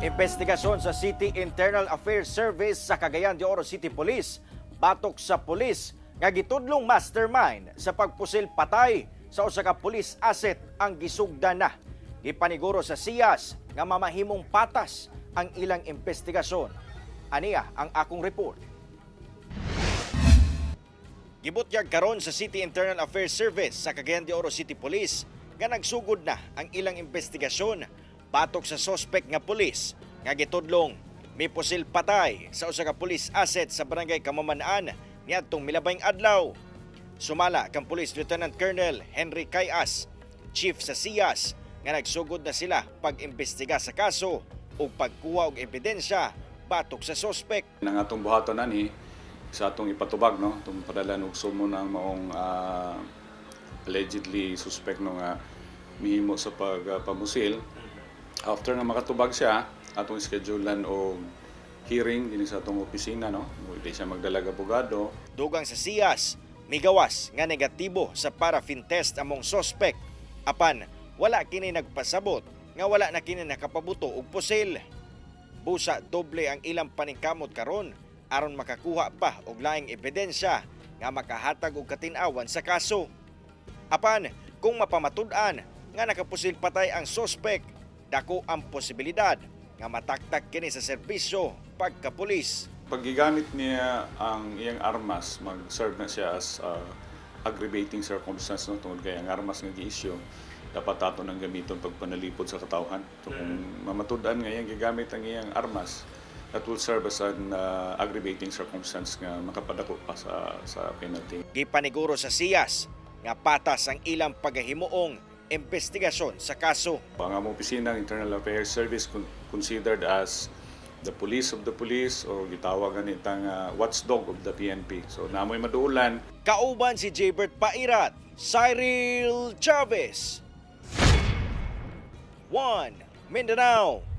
Investigasyon sa City Internal Affairs Service sa Cagayan de Oro City Police batok sa pulis nga gitudlong mastermind sa pagpusil patay sa usa ka police asset ang gisugdan na. Gipaniguro sa CIAS nga mamahimong patas ang ilang investigasyon. Aniya ang akong report. Gibutyag karon sa City Internal Affairs Service sa Cagayan de Oro City Police nga nagsugod na ang ilang investigasyon batok sa sospek nga pulis nga gitudlong mipusil patay sa usa ka police asset sa Barangay Kamaman-an niadtong milabayng adlaw. Sumala kang Police Lieutenant Colonel Henry Cayas, Chief sa CIAS, nga nagsugod na sila pag-imbestiga sa kaso ug pagkuha og ebidensya batok sa sospek. Ang atong buhaton ani sa atong ipatubag, no, atong padala og summon ang maong allegedly suspect, no, nga mihimo sa pagpamusil. After nga makatubag siya, atong schedulean og hearing dinhi sa atong opisina, no, di siya magdalag abogado. Dugang sa CIAS, migawas nga negatibo sa paraffin test among sospek. Apan wala kini nagpasabot nga wala na kini nakapabuto og pusil. Busa doble ang ilang paningkamot karon aron makakuha pa og laing ebidensya nga makahatag og katin-awan sa kaso. Apan kung mapamatud-an nga nakapusil patay ang sospek, dako ang posibilidad nga mataktak kini sa serbisyo pagkapulis. Pag gigamit niya ang iyang armas, mag-serve na siya as aggravating circumstance, no, tungod kay ang armas nga gi-issue dapat ato nang gamiton pagpanalipod sa katawhan. So kung mamatud-an nga iyang gigamit ang iyang armas, that will serve as an aggravating circumstance nga makapadako pa sa penalty. Gipaniguro sa CIAS nga patas ang ilang pagahimuong investigasyon sa kaso. Ang among opisina ng Internal Affairs Service considered as the police of the police o gitawag ganitang watchdog of the PNP. So namoy maduulan. Kauban si Jabert Pairat, Cyril Chavez. 1 Mindanao.